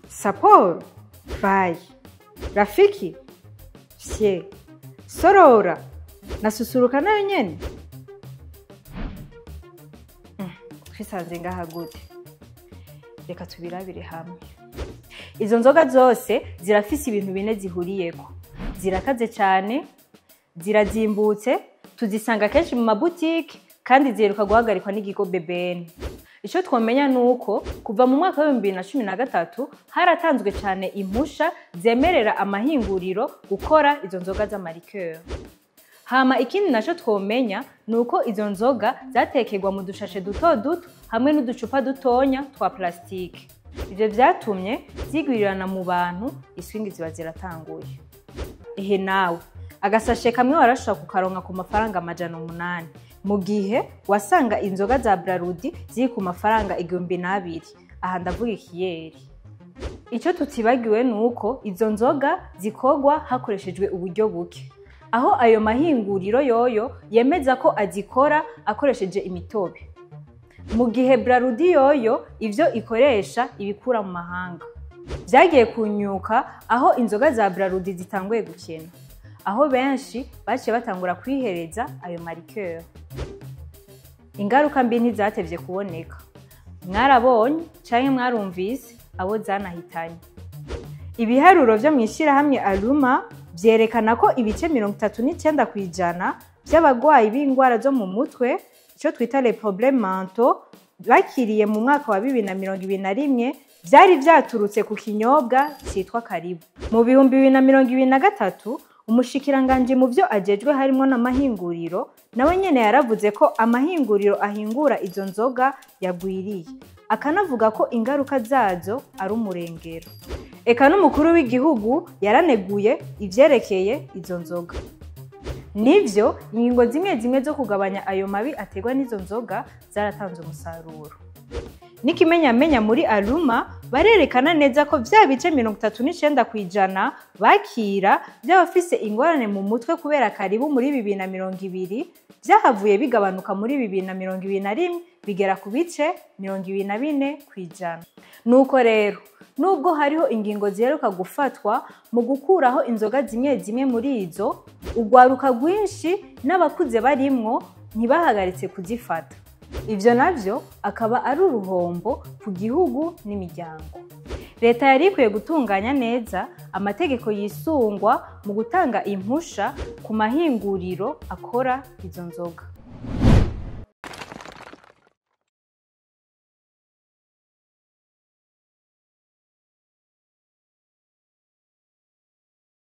Saporo bayi, Rafiki fye, Sorora na Susuruka nayo nyene. Twisanze ngaha gute? Reka tubirabire hamwe. Izo nzoga zose zirafise ibintu bine zihuriyeko: zirakaze cyane, zirazimbutse, tuzisanga kenshi mu mabutike, kandi ziheruka guhagarikwa n'ikigo BBN. Icyo twamenya ni uko kuva mu mwaka wa 2013 haratanzwe cyane impusha zemerera amahinguriro gukora izo nzoga z'ama liqueurs. Hama ikindi naco twomenya ni uko izo nzoga zatekerwa mu dushashe duto duto hamwe n'uducupa dutonya twa plastique. Ivyo vyatumye zigwirirana mu bantu, iswingi ziba ziratanguye. Ehe nawe, agasashe kamwe warashobora kukaronka ku mafaranga 800, mu gihe wasanga inzoga za Brarudi ziri ku mafaranga 2000. Aha ndavuga ikiyeri. Icyo tutibagiwe ni uko izo nzoga zikorwa hakoreshejwe uburyo buke, aho ayo mahinguriro yoyo yemeza ko azikora akoresheje imitobe, mu gihe Brarudi yoyo ivyo ikoresha ibikura mu mahanga. Vyagiye kunyuka aho inzoga za Brarudi zitanguye gukena, aho benshi baciye batangura kwihereza ayo ma liqueurs. Ingaruka mbi ntizatevye kuboneka. Mwarabonye canke mwarumvise abo zanahitanye. Ibiharuro vyo mw'ishirahamwe Aluma vyerekana ko ibice 39% vy'abagwayi b'ingwara zo mu mutwe, ico twita les problèmes mentaux, bakiriye mu mwaka wa 2021 vyari vyaturutse ku kinyobwa citwa Karibu. Mu 2023, umushikiranganji mu vyo ajejwe harimwo n'amahinguriro nawe nyene yaravuze ko amahinguriro ahingura izo nzoga yagwiriye, akanavuga ko ingaruka zazo ari umurengero. Eka n'umukuru w'igihugu yaraneguye ivyerekeye izo nzoga. Nivyo, ingingo zimwe zimwe zo kugabanya ayo mabi aterwa n'izo nzoga zaratanze umusaruro. N'ikimenyamenya, muri Aluma barerekana neza ko vya bice 39% bakira vy'abafise ingorane mu mutwe kubera Karibu muri 2020 vyahavuye bigabanuka muri 2021 bigera ku bice 24%. Nuko rero, nubwo hariho ingingo ziheruka gufatwa mu gukuraho inzoga zimwe zimwe muri izo, urwaruka rwinshi n'abakuze barimwo ntibahagaritse kuzifata. Ivyo navyo akaba ari uruhombo ku gihugu n'imiryango. Leta yari ikwiye gutunganya neza amategeko yisungwa mu gutanga impusha ku mahinguriro akora izo nzoga.